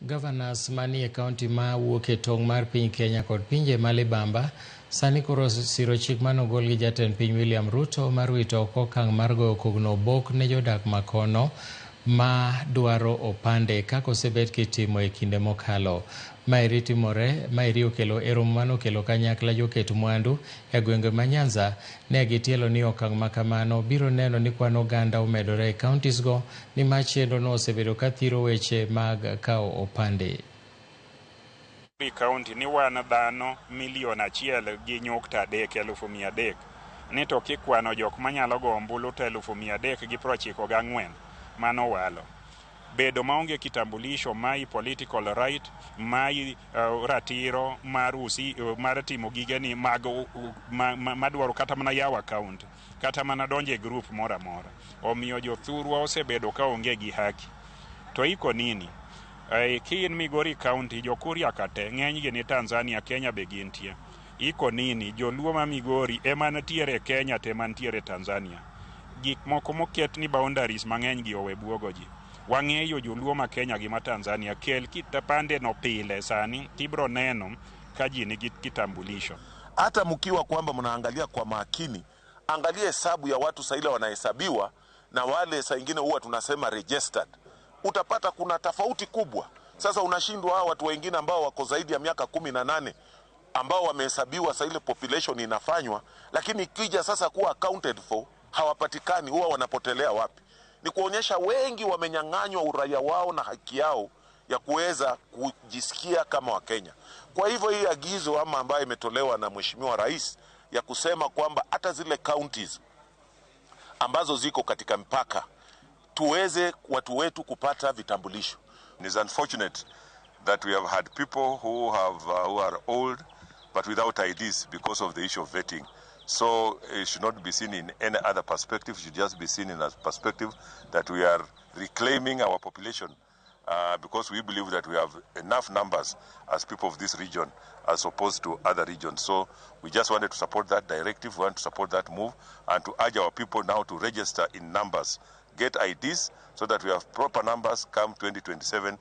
Governors manie kaunti ma wuok e tong' mar piny Kenya kod pinje ma libamba sani koro siro chik manogol gi jatend piny William Ruto mar wito oko okang' mar goyo kogno obok ne jodak makono ma dwaro opande kaka osebet kitimo e kinde mokalo. Maeri timore, maeri okelo e romo manokelo kanyakla joket mwandu e gwenge ma Nyanza ne gitielo ni okang' ma kamano biro neno ni kwan oganda omedore e counties go nimar chenro no osebedo ka thiro weche mag kawo opande. Kaunti ni wan dhano 1.3 300,000 ni to kikwano jok manyalo go ombulu to 394,000 mano walo bedo maonge kitambulisho mai political right mai ratiro mar usi mar timo gigeni mag madwaro kata mana yawo account, kata mana donjo e group moro amora. Omiyo jothurwa osebedo ka onge gi haki to iko nini. Ki in Migori County, jokuria ka te ng'enygi ni Tanzania, Kenya be gintie. Iko nini joluo ma Migori ema nitiere Kenya te mantiere Tanzania. Gik moko moket ni boundaries mang'eny gi owe buogo ji. Wang'eyo joluo ma Kenya gi ma Tanzania. Kel kipande no pile sani tibro neno ka ji nigi kitambulisho. Hata mkiwa kwamba mnaangalia kwa makini, angalia hesabu ya watu saa ile wanahesabiwa na wale saa ingine huwa tunasema registered, utapata kuna tofauti kubwa. Sasa unashindwa hao watu wengine ambao wako zaidi ya miaka 18 ambao wamehesabiwa saa ile population inafanywa, lakini ikija sasa kuwa accounted for hawapatikani, huwa wanapotelea wapi? Ni kuonyesha wengi wamenyang'anywa uraia wao na haki yao ya kuweza kujisikia kama Wakenya. Kwa hivyo hii agizo ama ambayo imetolewa na Mheshimiwa Rais ya kusema kwamba hata zile counties ambazo ziko katika mpaka tuweze watu wetu kupata vitambulisho. It is unfortunate that we have had people who are old but without IDs because of the issue of vetting. So it should not be seen in any other perspective. It should just be seen in a perspective that we are reclaiming our population because we believe that we have enough numbers as people of this region as opposed to other regions. So we just wanted to support that directive, we want to support that move, and to urge our people now to register in numbers, get IDs so that we have proper numbers come 2027.